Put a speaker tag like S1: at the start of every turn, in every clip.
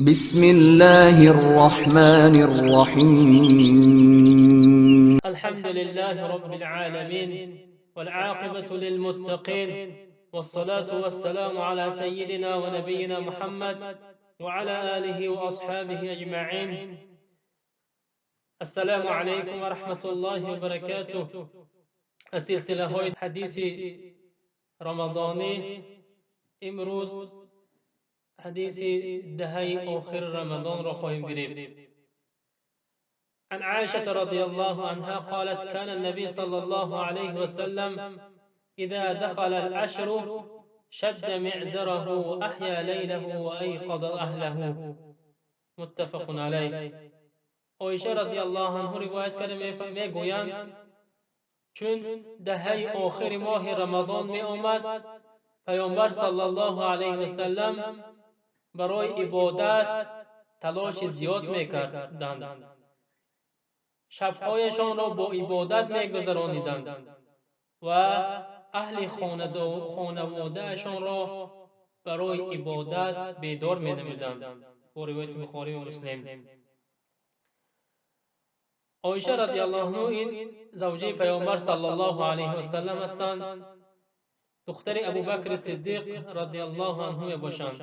S1: بسم الله الرحمن الرحيم.
S2: الحمد لله رب العالمين، والعاقبة للمتقين، والصلاة والسلام على سيدنا ونبينا محمد وعلى آله وأصحابه أجمعين. السلام عليكم ورحمة الله وبركاته. Силсилаҳои ҳадиси рамадонӣ, имрӯз ҳадиси даҳаи охири Рамадонро хоҳем гирифт. عن عائشة رضي الله عنها قالت: كان النبي صلى الله عليه وسلم إذا دخل العشر شد مئزره وأحيا ليله وأيقظ أهله. متفق عليه. Оиша радиаллоҳу анҳу ривоят карда мегӯянд: чун даҳаи охири моҳи Рамадон меомад, Паёмбар саллаллоҳу алайҳи васаллам барои ибодат талоши зиёд мекарданд, шабҳояшонро бо ибодат мегузарониданд ва аҳли хонаводаашонро барои ибодат бедор менамуданд. Бо ривояти Бухорӣ ва Муслим. Оиша радиаллоҳу анҳу ин завҷаи Паёмбар саллаллоҳу алайҳи васаллам ҳастанд, духтари Абубакри Сиддиқ радиаллоҳу анҳу мебошанд.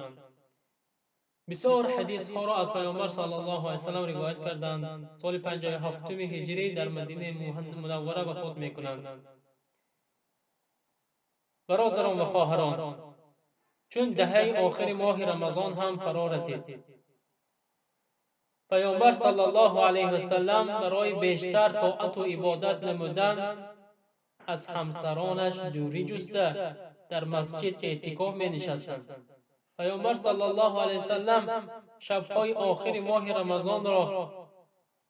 S2: Бисёр ҳадисҳоро аз Паёмбар саллаллоҳу алайҳи васаллам ривоят карданд. Соли 57-уми ҳиҷрӣ дар Мадинаи Мунаввара вафот мекунанд. Бародарон ва хоҳарон, чун даҳаи охири моҳи Рамазон ҳам фаро расид, Паёмбар саллаллоҳу алайҳи васаллам барои бештар тоату ибодат намудан аз ҳамсаронаш дурӣ ҷуста, дар масҷид эътикоф менишастанд. Паёмбар саллаллоҳу алайҳи васаллам шабҳои охири моҳи Рамазонро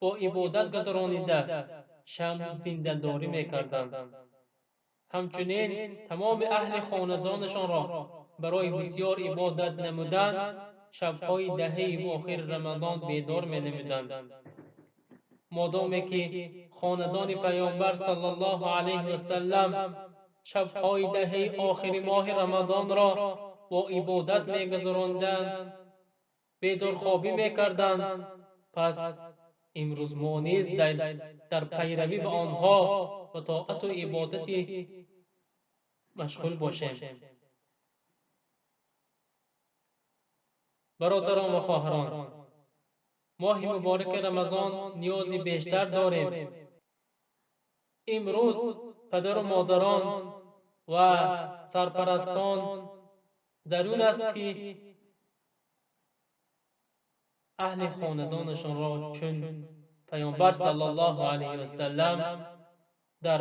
S2: бо ибодат гузаронида, шам зиндадорӣ мекарданд. Ҳамчунин тамоми аҳли хонадонашонро барои бисёр ибодат намудан шабҳои даҳаи охири Рамазон бедор менамуданд. Модоме ки хонадони Паёмбар саллаллоҳу алайҳи васаллам шабҳои даҳаи охири моҳи Рамазонро бо ибодат мегузаронданд, бедорхобӣ мекарданд, пас имрӯз мо низ дар пайравӣ ба онҳо ва тоату ибодати машғул бошем. Бародарон ва хоҳарон, моҳи мубораки Рамазон ниёзи бештар дорем. Имрӯз падару модарон ва сарпарастон зарур аст, ки аҳли хонадонашонро чун Паёмбар саллаллоҳу алайҳи васаллам дар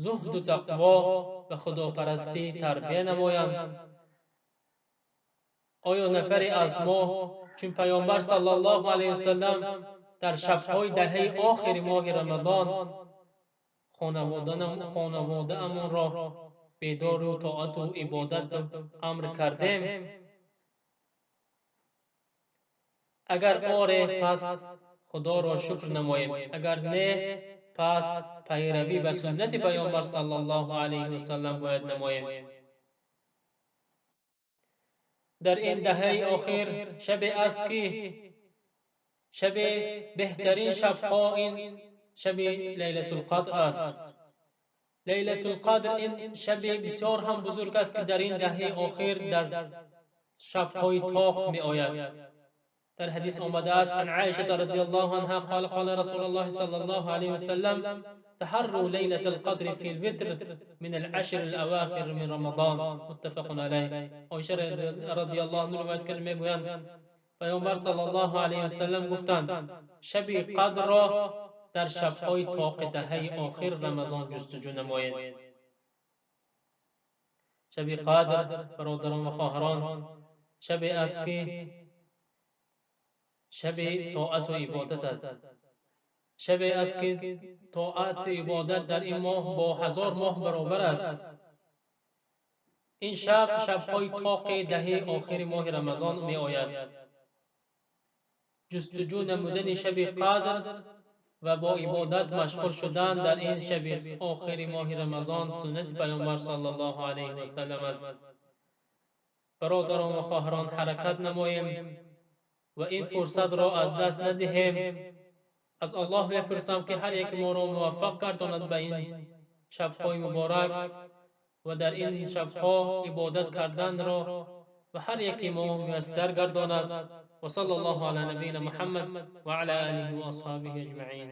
S2: зуҳду тақво ва худопарастӣ тарбия намоянд. Оё нафаре аз мо чун Паёмбар саллаллоҳу алайҳи васаллам дар шабҳои даҳаи охири моҳи Рамазон хонаводаамонро бедору тоату ибодат амр кардем? Агар оре, пас Худоро шукр намоем, агар не, пас пайравӣ ба суннати Паёмбар саллаллоҳу алайҳи васаллам бояд намоем. Дар ин даҳаи охир шабе аст, ки шаби беҳтарин шабҳо ин шаби Лайлатулқадр аст. Лайлатулқадр ин шаби бисёр ҳам бузург аст, ки дар ин даҳаи охир дар шабҳои тоқ меояд. Дар ҳадис омадааст: عن عائشة رضي الله عنها قال: قال رسول الله صلى الله عليه وسلم: تحروا ليلة القدر في الوتر من العشر الأواخر من رمضان. متفق عليه. Оиша радиаллоҳу анҳу ривоят карда мегӯянд: Паёмбар саллаллоҳу алайҳи васаллам гуфтанд: шаби қадрро дар шабҳои тоқи даҳаи охир Рамазон ҷустуҷӯ намоед. Шаби қадр, бародарон ва хоҳарон, шабе аст, ки шаби тоату ибодат аст, шабе аст, ки тоату ибодат дар ин моҳ бо 1000 моҳ баробар аст. Ин шаб шабҳои тоқи даҳаи охири моҳи Рамазон меояд. Ҷустуҷӯ намудани шаби қадр ва бо ибодат машғул шудан дар ин шаби охири моҳи Рамазон суннати Паёмбар саллаллоҳу алайҳи васаллам аст. Бародарон ва хоҳарон, ҳаракат намоем. Ва ин фурсатро аз даст надиҳем. Аз Аллоҳ мепурсам, ки ҳар яки моро муваффақ гардонад ба ин шабҳои муборак ва дар ин шабҳо ибодат карданро ва ҳар яки мо муяссар гардонад. Ва саллаллоҳу ала набийина Муҳаммад ва ала олиҳи ва асҳобиҳи аҷмаин.